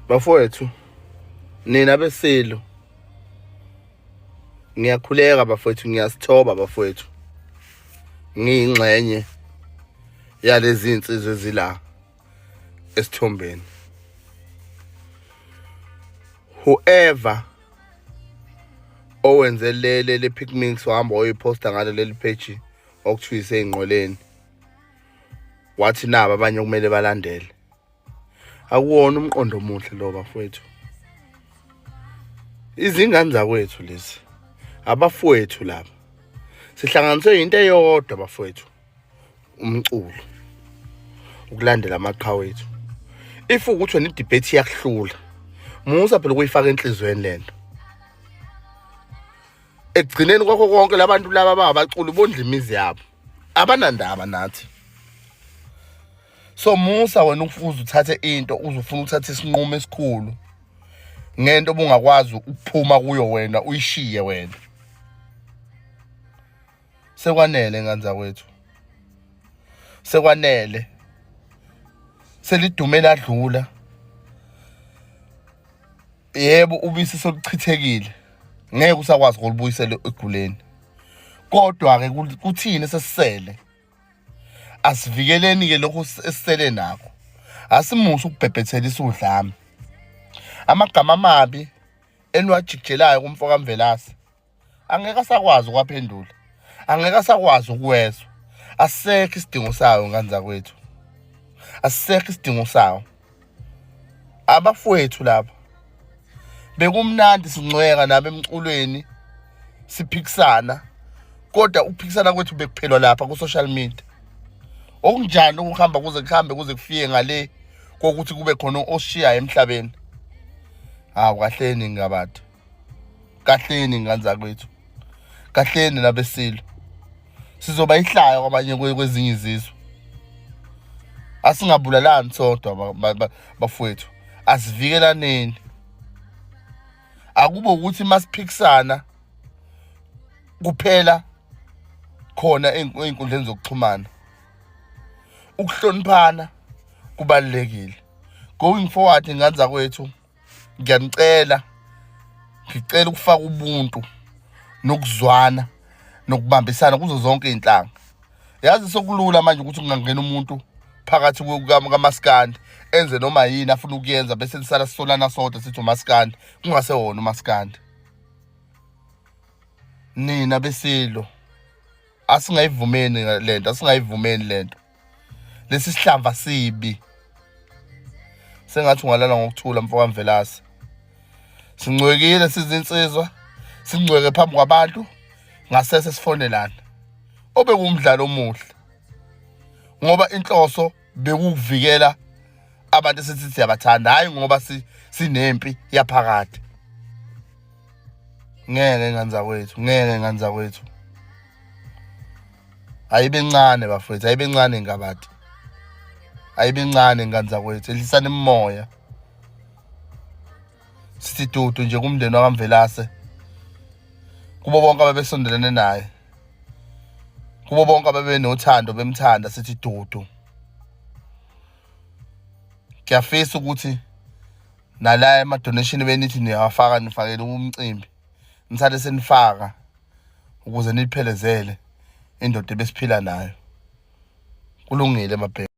Bafowethu, nina besilo, ngiyakhuleka bafowethu, ngiyasithoba bafowethu, ngiyingxenye yalezi insizwa ezila esithombeni. Whoever owenze lele le pick mix wahamba wayoyiposta ngalo leli page okuthiwa iseyinqoleni, wathi naba abanye okumele balandele. Akuwona umqondo omuhle lo bafowethu. Izingane zakwethu lezi, abafowethu laba, sihlanganiswe into eyodwa bafowethu, umculo, ukulandela amaqhawe ethu. If ukuthi wena idebate iyakuhlula, musa phela ukuyifaka enhlizweni lento. Ekugcineni kwakho konke labantu laba bangabaculi bondla imizi yabo, abanandaba nathi. So musa wena ukufuza uthathe into, uzufuna ukuthatha isinqumo esikhulu ngento obungakwazi ukuphuma kuyo wena, uyishiye wena. Sekwanele ngane zakwethu, sekwanele, selidume ladlula. Yebo, ubisi soluchithekile, ngeke usakwazi ukulubuyisela eguleni, kodwa-ke kuthini sesisele? Asivikeleni-ke lokhu esisele nakho, asimusa ukubhebhethelisa udlame, amagama amabi eniwajikijelayo kumfo kaMvelase angeke asakwazi ukwaphendula, angeke asakwazi ukuwezwa. Asisekho isidingo sayo ngane zakwethu, asisekho isidingo sawo. Abafowethu laba bekumnandi sincweka nabo emculweni siphikisana, kodwa ukuphikisana kwethu bekuphelwa lapha ku-social media. Okunjani ukuhamba kuze kuhambe kuze kufike ngale kokuthi kube khona oshiyayo emhlabeni? Hawu, kahleni ngabade, kahleni ngane zakwethu, kahleni nabesilo, sizoba ihlaya kwabanye kwezinye izizwe. Asingabulalani sodwa bafowethu, asivikelaneni. Akube ukuthi masiphikisana kuphela khona ey'nkundleni zokuxhumana. Ukuhloniphana kubalulekile going forward ngane zakwethu. Ngiyanicela, ngicela ukufaka ubuntu nokuzwana nokubambisana kuzo zonke iy'nhlanga. Yazi sokulula manje ukuthi kungangena umuntu phakathi kamaskandi enze noma yini afuna ukuyenza, bese nisala sisolana sodwa sithi umaskandi, kungasewona umaskandi. Nina besilo, asingayivumeni lento, asingayivumeni lento. Lesi sihlamba sibi, sengathi ungalala ngokuthula mfo kaMvelase. Sincwekile sizinsizwa, sincweke phambi kwabantu ngasese sifonelana, obekuwumdlalo omuhle ngoba inhloso bekukuvikela abantu esithi siyabathanda, hhayi ngoba sinempi yaphakade. Ngeke ngane zakwethu, ngeke ngane zakwethu, ayibe ncane bafowethu, ayibe ncane ngabadi, ayibe ncane ngane zakwethu, ehlisani imimoya. Sithi dudu nje kumndeni wakaMvelase, kubo bonke ababesondelene naye, kubo bonke ababenothando bemthanda, sithi dudu. Ngiyafisa ukuthi nala ema-donation benithi niyawafaka, nifakele umcimbi, nisale senifaka ukuze niphelezele indoda ebesiphila nayo. Kulungile mabheka.